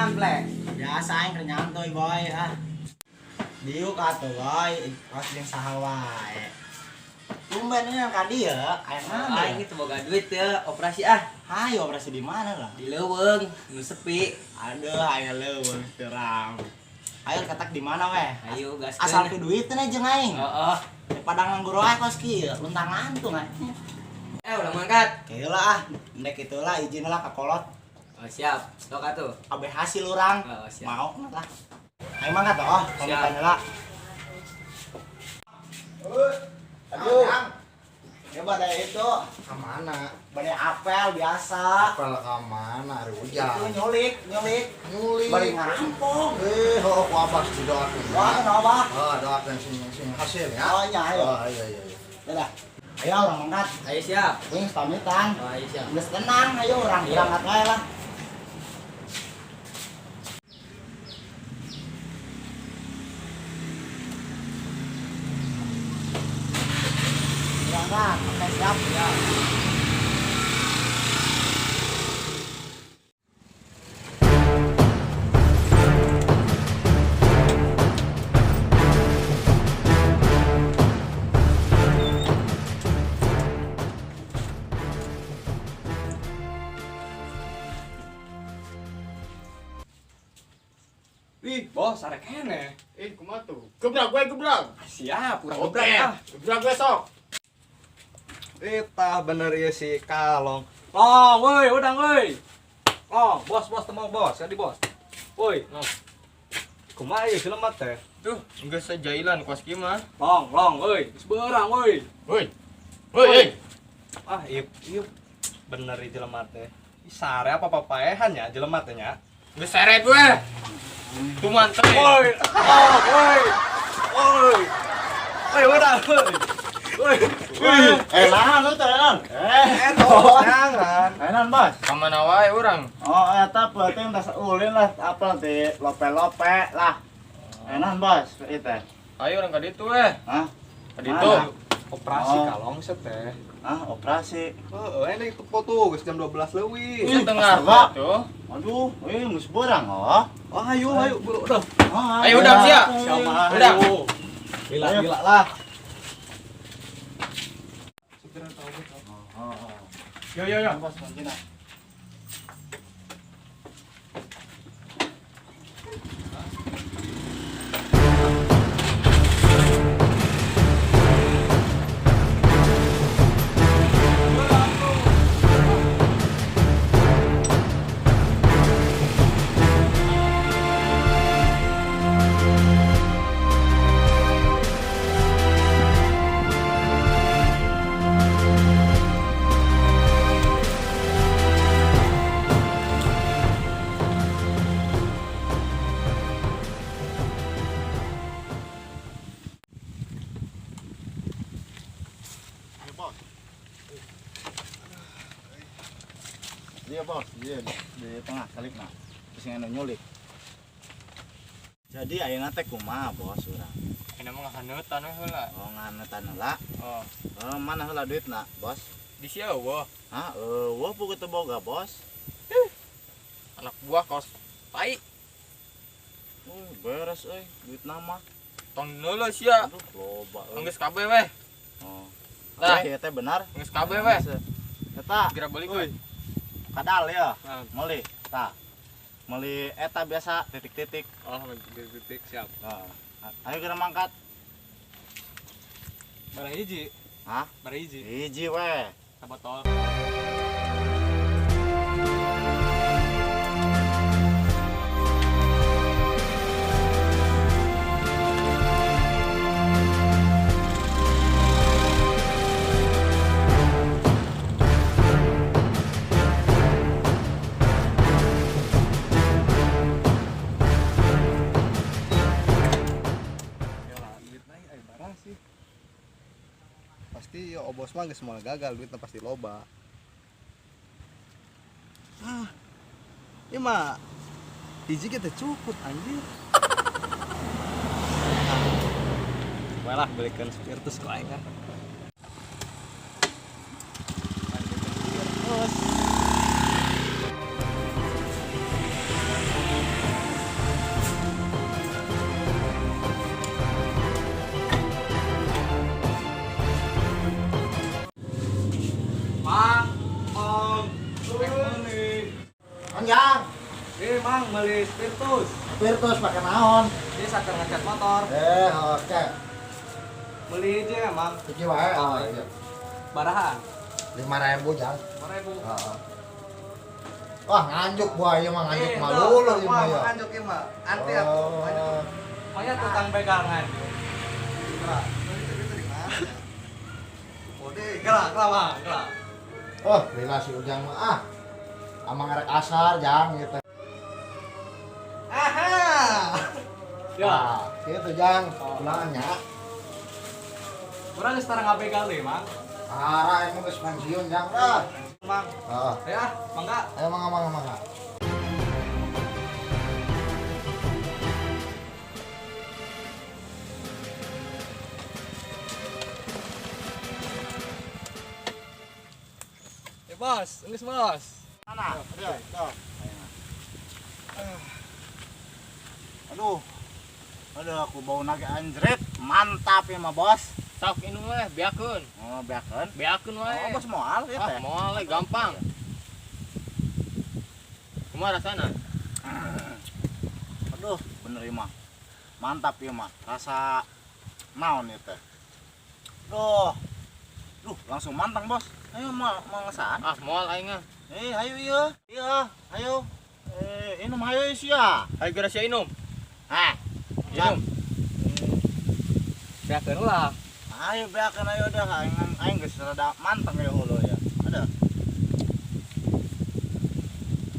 Ample. Biasa aing keur nyantuy, boy, ah. Diuk atuh, boy. Kos jeung saha wae. Tumben ini yang ka dieu, aya mana? Aing itu boga duit ya, operasi ah. Hayo operasi di mana lah? Di leuweung, nu sepi. Aduh, aya leuweung terang. Ayo ketak di mana weh? Ayo gaskeun. Asal ku duit teh jeung aing. Heeh. Daripada nganggur wae kos kieu, luntang lantung aing. Eh, udah mangkat. Kieu lah ah, ndek kitu lah izin lah ka kolot. Oh, siap. Sok atuh. Kabeh hasil urang. Oh, siap. Mau lah. Aing mangkat oh, Siap. pamitan heula. Aduh. Ya badai itu, Kemana? badai apel biasa. Apel kemana? Hari hujan. Itu nyulik, nyulik. Nyulik. Bari ngarampok. Eh, oh, ku abah didoakeun. Wah, kenapa? Oh, doakeun sing sing hasil ya. Oh, iya, ayo. Oh, iya iya iya. Dadah. Ayo orang mangkat. Ayo siap. Wing pamitan. Oh, ayo siap. Geus tenang, ayo orang Iya. berangkat wae lah. Berangkat, oke siap. Ya. Wih, bos, arek keneh. Eh, kumaha tuh? Gebrak gue, gebrak. Siap, kurang Oke, gebrak ah. gebrak gue sok. Itah bener ieu si Kalong. Long, woi, udang woi. Long, bos, bos, temu bos, jadi bos. Woi, Long. Kumaha ieu jelema teh? Tuh, geus sejailan kos kieu mah. Long, long, woi, geus beurang woi. Woi. Woi, woi. Ah, ieu ieu bener ieu jelema teh. Ih, sare apa papaehan ya jelema teh nya? Geus seret gue. Tuman teh. Woi, long, woi. Woi. Woi, udang woi. Woi. Woi. Eh, nahan lu teh, nahan. Eh, Jangan. eh, nahan, Bos. Ka mana wae urang? Oh, eta penting tas ulin lah, apa nanti lope-lope lah. Eh, nahan, Bos, ieu teh. Ayo urang ka ditu we. Hah? Ka ditu. Mana? Operasi Oh. kalong set teh. Ah, operasi. Heeh, ini itu foto geus jam 12 leuwih. Ieu tengah astaga. tuh. Aduh, eh geus beurang oh. Oh, ayo, ayo, buru, udah. Oh, Ayo, udah, siap. Siapa? Udah. Ayo. Gila, Ayo. gila lah. Oh, oh. Yo yo yo. Bos, kuncina. Iya bos, iya di tengah salib nah. Terus yang anu nyulik. Jadi ayeuna teh kumaha bos urang? Ini mah ngahaneutan we heula. Oh nganetan heula. Oh, Oh, mana heula duitna, bos? di sia eueuh. Hah, eueuh pugu teu boga, bos. Anak buah kos tai. Beres euy, duit nama. Tong neuleuh sia. Aduh, loba euy. Geus kabeh we. Oh. Lah. Oke, teh benar. Geus kabeh we. Eta Geura balik we. kadal ya. Nah. Meuli, tah. Meuli eta biasa titik-titik. Oh, titik-titik siap. Nah, ayo geura mangkat. Barang hiji. Hah? Barang hiji. Hiji we. Sabotol. Pasti yo obos mah geus moal gagal, duitna pasti loba. Ah. Ieu mah hiji ge teu cukup anjir. Ah. Lah belikan spiritus ku aing ah. Spiritus. Beli spiritus. Spiritus pakai naon? Dia sakar ngecat motor. Oke. Beli aja emang. Iki wae. Oh, iya. Barahan. 5.000, Jang. 5.000. Heeh. Wah, nganjuk buah ieu mah nganjuk mah lulur ieu mah ya. Nganjuk ieu mah. Anti atuh. Pokoknya tukang begal nganjuk. Gerak. Itu di mana? Gerak, gerak, Bang, gerak. Oh, lila si Ujang mah ah. Amang ngerek asar, Jang gitu. Aha. Ya. Nah, gitu Jang, pulangannya. Urang geus tara ngabegal deui, Mang. Arah emang geus pensiun Jang dah. Mang. Heeh. Ayo ah, mangga. Ayo mangga mangga mangga. Ya, Bos, geus, Bos. Mana? Tuh, tuh. Aduh. Aduh, aku bau nage anjrit. Mantap ya mah, Bos. Sok inum we, beakeun. Oh, beakeun. Beakeun wae. Oh, bos moal ya teh. Ah, moal we gampang. Kumaha rasana? Aduh, bener ieu mah. Mantap ieu mah. Rasa naon ieu teh. Duh. Duh, langsung mantang, Bos. Ayo mau mau ngesaan. Ah, moal aing ah. Ayo ieu. Iya, ayo. Inum ayo sia. Ayo geura sia inum. Hah. Inum. Beakeun lah. Ayo beakeun ayo dah aing aing geus rada manteng ya hulu ya. Ada.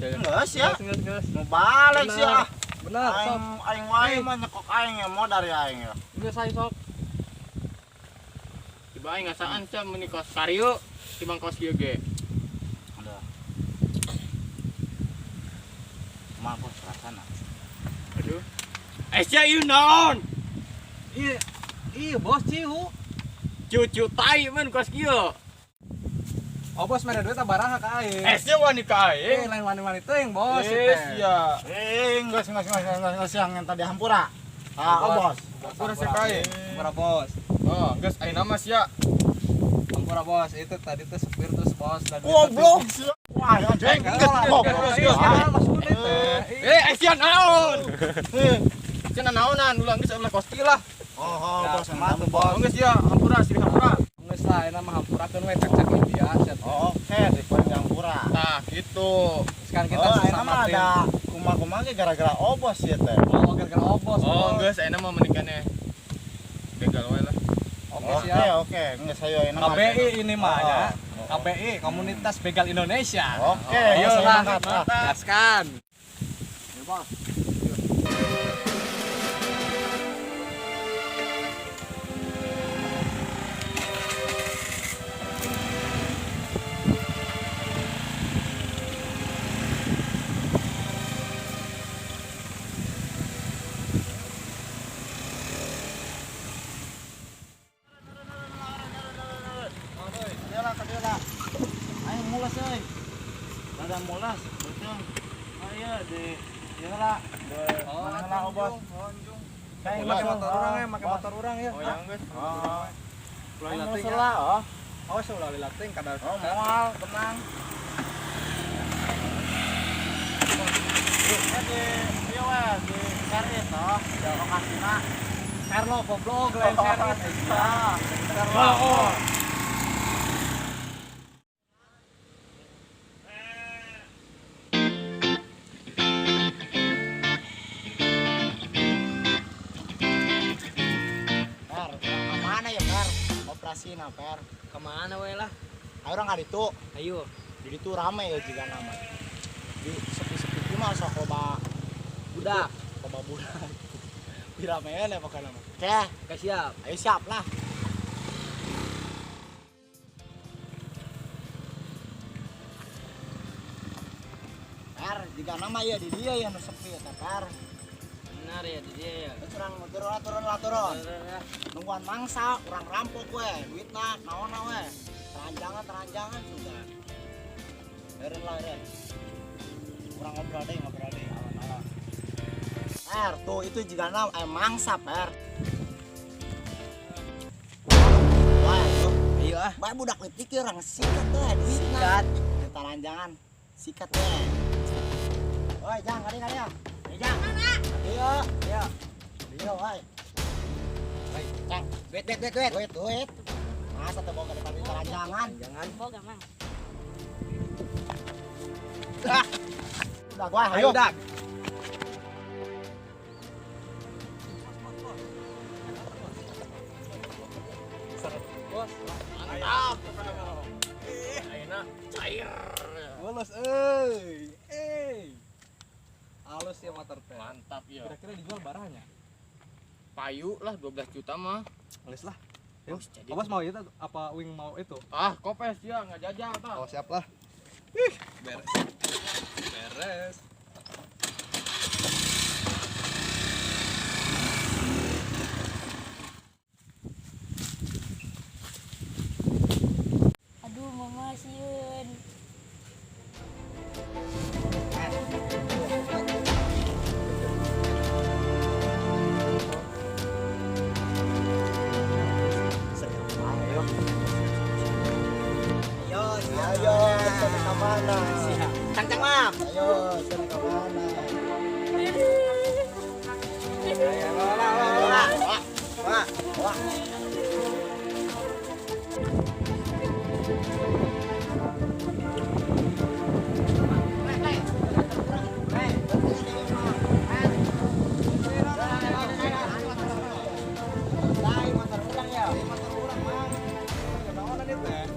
Geus ya. Geus, geus. Mau balik sih ah. Bener, sok. Aing aing wae mah nyekok aing ya modar ya aing ya. Geus ayo sok. Tiba aing ngasaan sia meuni kos karieu timbang kos kieu ge. Ada. Kumaha bos rasana? Aduh. Sia ieu naon? Iya, iya bos ciu. Cucu tai men kos kieu. Oh bos mere duit baraha ka aing. Sia wani ka aing. Lain wani-wani teuing bos. Sia. Geus geus geus geus geus yang tadi hampura. Ah, oh bos. Hampura sia ka aing. Hampura bos. Oh, geus ayeuna mah sia. Hampura bos, itu tadi tuh spiritus bos. Goblok sia. Wah, anjing. Goblok. Sia naon? Sia naonan ulah geus ulah kos kieu lah. Oh, bos, mantap bos. Geus sia hampura sih hampura. Geus lah, enak mah hampurakeun we cek-cek India sia. Oh, oke, di hampura. Tah, gitu. Sekarang kita sesama tim. Ada kumaha-kumaha ge gara-gara obos ya teh. Oh, gara-gara obos. Oh, geus ayeuna mah mendingan begal we lah. Oke, siap. Oke, geus ayo ayeuna mah. KBI ini mah ya. KBI Komunitas Begal Indonesia. Oke, ayo lah. Gaskan. Ya, Bos. Ayo mulas euy. Rada mulas, betul. Ayo di ieu lah. Mana lah bos. Saya make motor urang ya, make motor urang ya. Oh, yang geus. Oh. Ulah Ayo lilating mulas lah, oh. Awas ulah lilating kadar. Oh, moal, tenang. Di ieu we di Serit oh, di lokasina. Carlo goblok lain Serit. Iya. Carlo. Per, kemana ya Per? Operasi na Per. Kemana we lah? Ayo orang kali itu, Ayo. di itu rame ya juga nama. Di sepi-sepi itu mah sok loba Budak. loba budak. Di ramean ya pokoknya mah. Oke, Oke, siap. ayo siap lah. Per, jika nama ya di dia yang sepi ya Per. Benar ya di dia ya. Terus orang turun turun lah turun. Nungguan mangsa, orang rampok we, duitna, naonna we. Teranjangan teranjangan sudah. Biarin lah deh. Kurang ngobrol deh, alon-alon. Per, tuh itu juga nam, mangsa per. Wah, tuh. Ayo ah. Bae budak leutik ieu orang sikat teh duitna. Sikat. Taranjangan, sikat teh. Woi, jangan kali kali ya. Jang. Iya, iya. Iya, wae. Hei, Cang. Duit, duit, duit, duit. Duit, duit. Masa teu boga depan taranjangan? Jangan. Boga, Mang. Ah. Udah gua, ayo. Udah. Bos, mantap. Ayeuna cair. Bolos euy. Euy. Halus ya motor teh. Mantap ya. Kira-kira dijual barangnya? Payu lah 12 juta mah. Halus lah. Bos, jadi. Bos mau itu apa wing mau itu? Ah, kopes ya, enggak jajal tah. Oh, siap lah. Ih, beres. Beres. Aduh, mama sieun. Ayo, ayo, ke mana? Cang cang mam. Ayo, ke mana? Wah, wah, wah.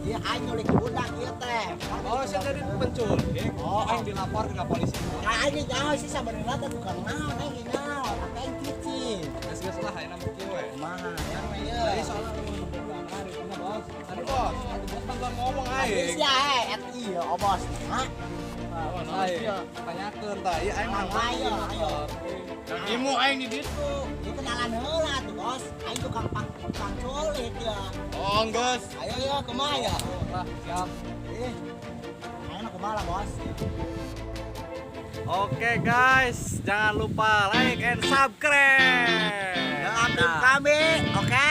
Iya, aing nyulik budak ieu teh. Oh, saya jadi penculik. Oh, aing dilapor ke polisi. Nah, aing nyaho sih sabenerna teh tukang naon, aing nyaho, tapi aing cicing. Geus-geus lah ayeuna mah kieu we. Kumaha, yang we ieu. Tadi soalnya nu bogangan itu mah, Bos. Tadi bos, atuh bos bantuan ngomong aing. Geus ya, et ieu oh, bos. Hah? Aing tanyakeun tah, ieu aing mah. Ayo, ayo. Ngimu aing di ditu. Ieu kenalan heula tuh, Bos. Aing tukang tukang culik ya. Oh, geus. Ayo ya, kumaha ya? Lah, siap. Eh. Ayo kumaha lah, Bos. Oke guys, jangan lupa like and subscribe. Doa tim kami, oke?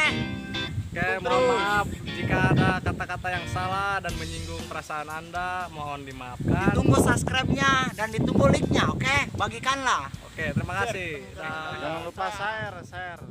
Oke, mohon maaf jika ada kata-kata yang salah dan menyinggung perasaan Anda, mohon dimaafkan. Ditunggu subscribe-nya dan ditunggu like-nya, oke? Bagikanlah. Oke, terima kasih. Jangan lupa share, share.